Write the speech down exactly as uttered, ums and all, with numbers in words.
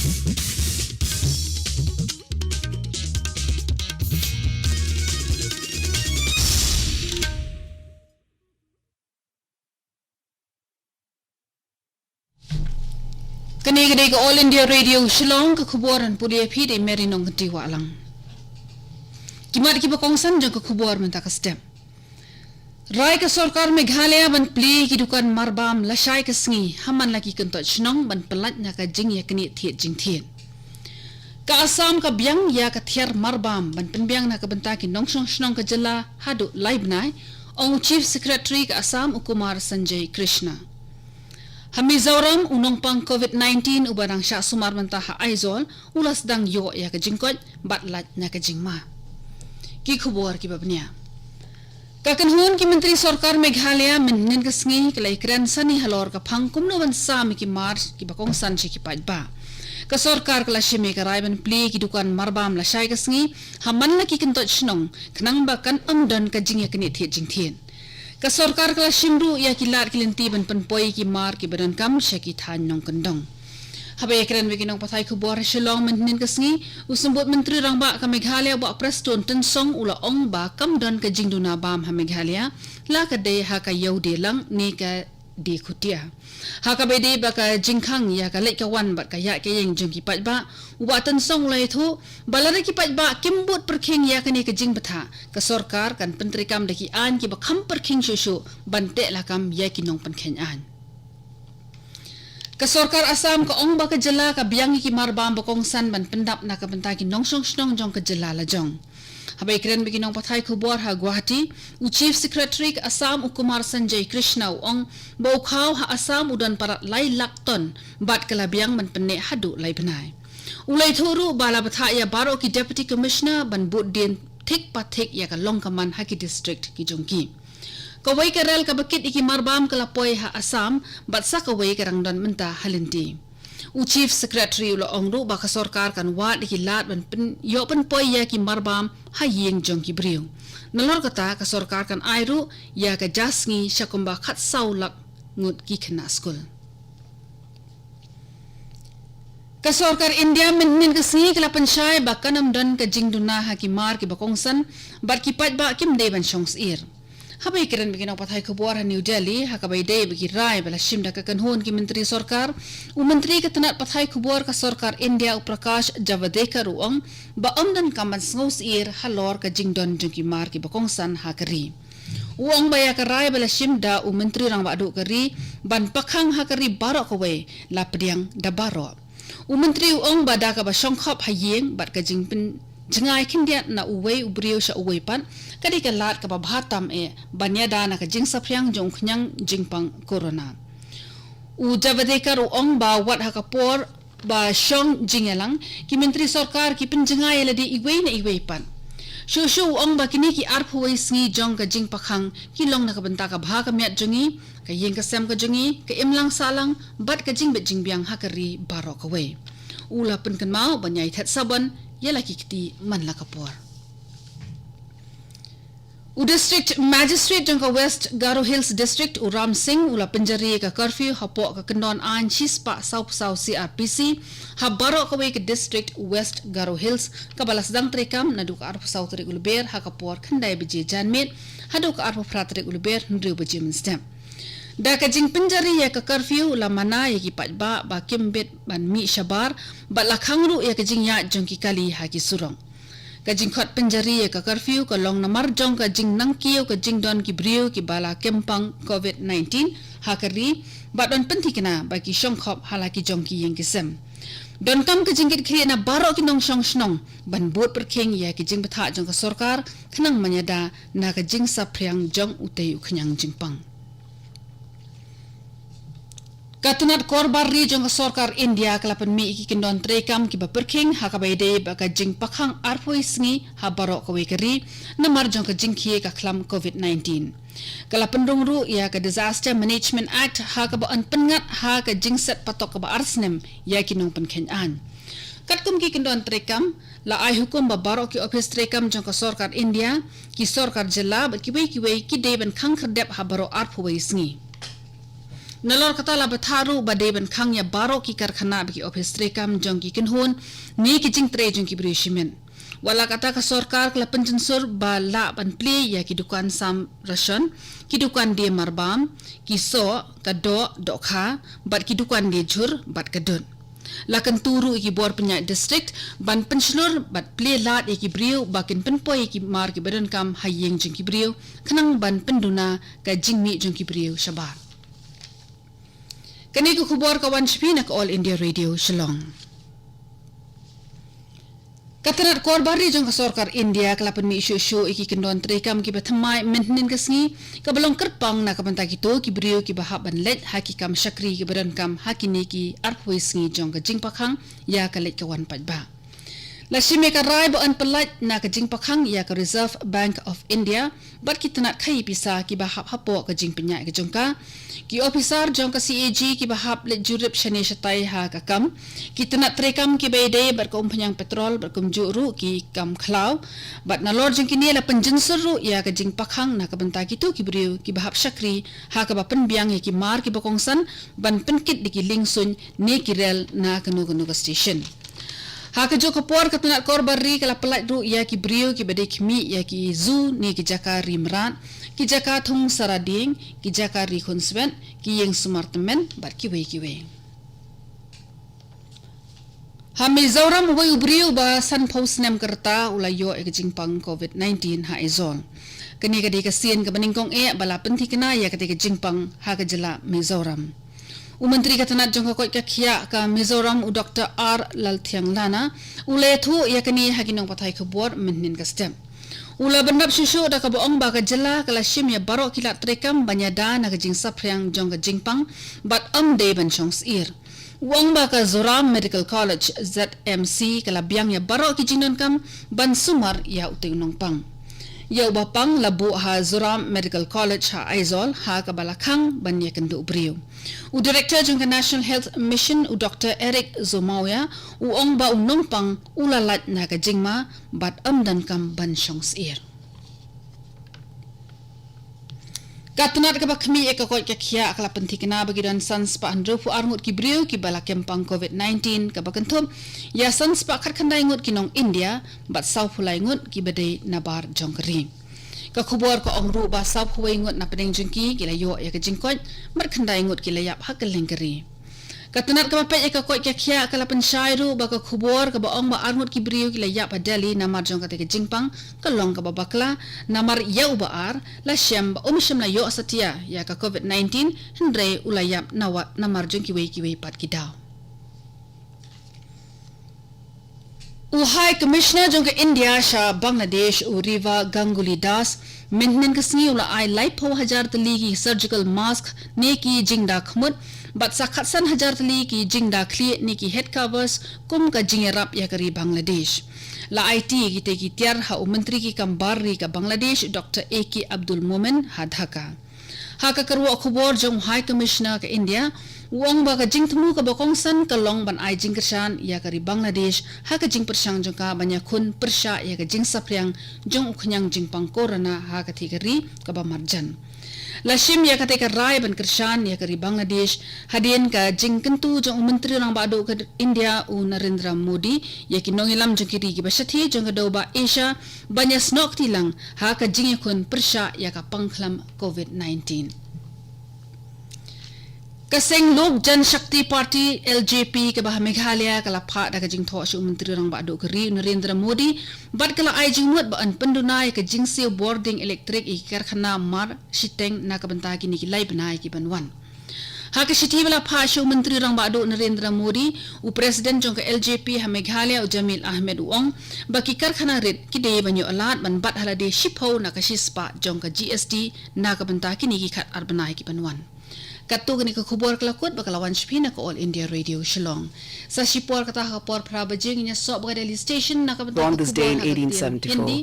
Kane ka dei ka All India Radio Shillong, ka khubor ban pule ïa phi da i Mary Nongkynrih Wahlang. Ki mat kiba kongsan jong ka khubor mynta ka step. Rai ka sorkar Meghalaya ban plie ki dukan marbam lashai ka sngi, ha man la ki kyntoit shnong ban pyllait na ka jingïaknieh thied jingthied. Ka Assam ka biang ïa ka thiar marbam ban pynbiang na ka bynta ki nongshong shnong ka jylla haduh lai bnai, ong u Chief Secretary ka Assam u Kumar Sanjay Krishna. Ha Mizoram, u nongpang covid nineteen uba dang shah sumar mynta ha Aizawl, u la sdang ïoh ïa ka jingkoit bad lait na ka jingma. Ki khubor kiba bniah. Ka kynhun ki myntri sorkar Meghalaya mynhynnin ka sngi ka la ïakren sani halor ka phang kumno ban sam ïa ki mar kiba kongsan sha ki paidbah. Ka sorkar ka la shim ïa ka rai ban plie ki dukan marbam lashai ka sngi, ha man la ki kyntoit shnong, khnang ba kan ym don ka jingïaknieh thied jingthied. Ka sorkar ka la shim ruh ïa ki lad ki lynti ban pynpoi ïa ki mar kiba donkam sha ki thaiñ nongkyndong. Haba ïakren bad ki nongpathai khubor ha Shillong mynhynnin ka sngi, u Symbud Myntri Rangbah ka Meghalaya Bah Prestone Tynsong u la ong ba kam don ka jingduna bam ha Meghalaya, la ka dei ha ka Ïewdialang ne ka Diekhutia. Ha kaba ïadei bad ka jingkhang ïa ka leit ka wan bad ka ïaid ka ïeng jong ki paidbah, u Bah Tynsong u la ïathuh ba lada ki paidbah kim bud pyrkhing ïa kane ka jingbthah, ka sorkar kan pyntreikam da ki aiñ kiba kham pyrkhing shuh shuh ban teh lakam ïa ki nongpynkheiñ aiñ. Ka sorkar Assam ka ong ba ka jylla ka biang ïa ki marbam ba kongsan ban pyndap na ka bynta ki nongshong shnong jong ka jylla lajong. Haba ïakren bad ki nongpathai khubor ha Guwahati, u Chief Secretary ka Assam u Kumar Sanjay Krishna u ong ba u khaw ha Assam u don palat lai lak ton bad ka la biang ban pynneh haduh lai bnai. U la ïathuh ruh ba la bthah ïa baroh ki Deputy Commissioner ban bud dien thik pa thik ïa ka long ka man ha ki district ki jong ki. Kawei ka rel kaba kit ïa ki marbam ka la poi ha Assam, bad sa kawei ka dang don mynta ha lynti. U Chief Secretary u la ong ruh ba ka sorkar kan wad ïa ki lad ban pyn-, ïoh pynpoi ïa ki marbam ha ïing jong ki briew. Nalor kata ka sorkar kan ai ruh ïa ka ja sngi sha kumba khatsaw lak ngut ki khynnah skul. Ka sorkar India mynhynnin ka sngi ka la pynshai ba kan ym don ka jingduna ha ki mar kiba kongsan bad ki paidbah kim dei ban shong syiar. Haba ïakren bad ki nongpathai khubor ha New Delhi, ha kaba ïadei bad ki rai ba la shim da ka kynhun ki myntri sorkar, u myntri ka tnat pathai khubor ka sorkar India u Prakash Javadekar u ong ba ym donkam ban sngew syiar halor ka jingdon jong ki mar kiba kongsan ha ka ri. U ong ba ïa ka rai ba la shim da u Myntri Rangbah Duh ka ri ban pakhang ha ka ri baroh kawei la pdiang da baroh. U Myntri u ong ba da kaba shongkhop ha ïing bad ka jingpynjngai khyndiat na uwei u briew sha uwei pat, ka dei ka lad kaba bha tam eh ban ïada na ka jingsaphriang jong u khñiang jingpang corona. U Javadekar u ong ba wat ha ka por ba shong jingïalang, ki myntri sorkar ki pynjngai ïa lade iwei na iwei pat. Shuh shuh u ong ba kine ki arphew wei sngi jong ka jingpakhang ki long na ka bynta ka bha ka miat jong ngi, ka ïing ka sem ka jong ngi, ka imlang sahlang bad ka jingbit jingbiang ha ka ri baroh kawei. U la pynkynmaw ban ïai thet sabon ïa la ki kti man la ka por. U District Magistrate jong ka West Garo Hills District, u Ram Singh, u la pynjari ïa ka curfew hapoh ka kyndon aiñ shispah sawphew saw C R P C ha baroh kawei ka district West Garo Hills, kaba la sdang treikam naduh ka arphew saw tarik u Lber ha ka por khyndai baje janmiet haduh ka arphew phra tarik u Lber hynriew baje mynstep. Da ka jingpynjari ïa ka curfew la mana ïa ki paidbah ba kim bit ban mih shabar bad la khang ruh ïa ka jingïaid jong ki kali ha ki surok. Ka jingkhot pynjari ïa ka curfew ka long namar jong ka jingnangkiew ka jingdon ki briew kiba la kem pang covid nineteen ha ka ri, bad don pynthikna ba ki shongkhop ha la ki jong ki ïing ki sem. Donkam ka jingkitkhlieh na baroh ki nongshong shnong ban bud pyrkhing ïa ki jingbthah jong ka sorkar, khnang ban ïada na ka jingsaphriang jong utei u khñiang jingpang. Ka tnat korbar ri jong ka sorkar India ka la pynmih ïa ki kyndon treikam kiba pyrkhing ha kaba ïadei bad ka jingpakhang arphew sngi ha baroh kawei ka ri namar jong ka jingkhie ka khlam covid nineteen. Ka la pynrung ruh ïa ka Disaster Management Act ha kaba yn pynngat ha ka jingset patok kaba ar snem ïa ki nongpynkheiñ aiñ. Katkum ki kyndon treikam, la ai hukum ba baroh ki ophis treikam jong ka sorkar India, ki sorkar jylla bad kiwei kiwei ki dei ban khang khyrdep ha baroh arphew wei sngi. Nalor kata la bthah ruh ba dei ban khang ïa baroh ki karkhana bad ki ophis treikam jong ki kynhun ne ki jingtrei jong ki briew shimet. Wat la kata ka sorkar ka la pynjynsur ba lah ban plie ïa ki dukan sam ration, ki dukan die marbam, ki soh, ka doh, dohkha, bad ki dukan die jhur, bad ka dud. La kyntu ruh ïa ki bor pynïaid district ban pynshlur bad plie lad ïa ki briew ba kin pynpoi ïa ki mar kiba donkam ha ïing jong ki briew, khnang ban pynduna ka jingmih jong ki briew shabar. Kane ka khubor ka wan sha phi na ka All India Radio Shillong. Ka tnat kor bar ri jong ka sorkar India ka la pynmih shuh shuh ïa ki kyndon treikam kiba thymmai mynhynnin ka sngi, kaba long kyrpang na ka bynta kito ki briew kiba hap ban leit ha ki kam shakri kiba donkam ha kine ki arphew sngi jong ka jingpakhang ïa ka leit ka wan paidbah. La shim ïa ka rai ba yn pyllait na ka jingpakhang ïa ka Reserve Bank of India bad ki tnat khaïi pisa kiba hap hapoh ka jingpynïaid ka jong ka. Ki ophisar jong ka C A G kiba hap leit jurip shane shatai ha ka kam, ki tnat treikam kiba ïadei bad ka umphniang petrol bad kumjuh ruh ki kam khlaw. Bad nalor jong kine la pynjynsur ruh ïa ka jingpakhang na ka bynta kito ki briew kiba hap shakri ha kaba pynbiang ïa ki mar kiba kongsan ban pynkit da ki liengsuiñ ne ki rel na kano kano ka station. Ha kajuh ka por ka tnat kor bar ri ka la pyllait ruh ïa ki briew kiba dei khmih ïa ki zoo ne ki jaka ri mrad, ki jaka thung sara dieng, ki jaka ri khunswet, ki ïing sumar tymmen bad kiwei kiwei. Ha Mizoram uwei u briew ba sanphew snem ka rta u la ïoh ïa ka jingpang covid nineteen ha Aizawl. Kane ka dei ka sien kaba nyngkong eh ba la pynthikna ïa katei ka jingpang ha ka jylla Mizoram. U Myntri ka tnat jong ka koit ka khiah ka Mizoram u Doktor R Lalthianglana u la ïathuh ïa kane ha ki nongpathai khubor mynhynnin ka step. U la bynrap shuh shuh da kaba ong ba ka jylla ka la shim ïa baroh ki lad treikam ban ïada na ka jingsaphriang jong ka jingpang bad ym dei ban shong syiar. U ong ba ka Zoram Medical College, Z M C, ka la biang ïa baroh ki jingdonkam ban sumar ïa utei u nongpang. Ïa uba pang la buh ha Zoram Medical College ha Aizawl ha kaba la khang ban ïakynduh briew. U Director jong ka National Health Mission u Doktor Eric Zomawia u ong ba u nongpang u la lait na ka jingma bad ym donkam ban shong syiar. Ka tnat kaba khmih ïa ka koit ka khiah ka la pynthikna ba ki don san spah hynriewphew ar ngut ki briew kiba la kem pang covid nineteen, kaba kynthup ïa san spah khatkhyndai ngut ki nong India bad sawphew lai ngut kiba dei nabar jong ka ri. Ka khubor ka ong ruh ba sawphew wei ngut na pdeng jong ki ki la ïoh ïa ka jingkoit, bad khyndai ngut ki la ïap ha kylleng ka ri. Ka tnat kaba peit ïa ka koit ka khiah ka la pynshai ruh ba ka khubor kaba ong ba ar ngut ki briew ki la ïap ha Delhi namar jong katei ka jingpang ka long kaba bakla, namar ïa uba ar la shem ba um shym la ïoh satia ïa ka covid nineteen, hynrei u la ïap nawat namar jong kiwei kiwei pat ki daw. U High Commissioner jong ka India sha Bangladesh u Riva Ganguly Das mynhynnin ka sngi u la ai laiphew hajar tylli ki surgical mask ne ki jingda khmut bad sa khatsan hajar tylli ki jingda khlieh ne ki head covers kum ka jingïarap ïa ka ri Bangladesh. La aiti ïa kitei ki tiar ha u Myntri ki kam bar ri ka Bangladesh Doktor A K Abdul Momen ha Dhaka. Ha ka kyrwoh khubor jong u High Commissioner ka India u ong ba ka jingthmu kaba kongsan ka long ban ai jingkyrshan ïa ka ri Bangladesh ha ka jingpyrshang jong ka ban ïakhun pyrshah ïa ka jingsaphriang jong u khñiang jingpang corona ha katei ka ri kaba marjan. La shim ïa katei ka rai ban kyrshan ïa ka ri Bangladesh hadien ka jingkyntu jong u Myntri Rangbah Duh ka India u Narendra Modi ïa ki nongïalam jong ki ri kiba shathie jong ka dewbah Asia ban ïasnoh kti lang ha ka jingïakhun pyrshah ïa ka pangkhlam covid nineteen. Ka seng Lok Janshakti Party, L J P, kaba ha Meghalaya ka la phah da ka jingthoh sha u Myntri Rangbah Duh ka ri u Narendra Modi bad ka la ai jingmut ba yn pynduna ïa ka jingsiew bording elektrik ïa ki karkhana mar shiteng na ka bynta kine ki lai bnai ki ban wan. Ha ka shithi ba la phah sha u Myntri Rangbah Duh Narendra Modi, u President jong ka L J P ha Meghalaya u Jamil Ahmed u ong ba ki karkhana rit ki dei ban ïoh lad ban bat ha lade shiphew na ka shispah jong ka G S T na ka bynta kine ki khatar bnai ki ban wan. Katto kane ka khubor ka la kut bad ka la wan sha phi na ka All India Radio Shillong. Sa shipor kata ha ka por phra baje ngin ïasoh bad ka Delhi Station na ka bynta ka khubor ha ka ktien Hindi.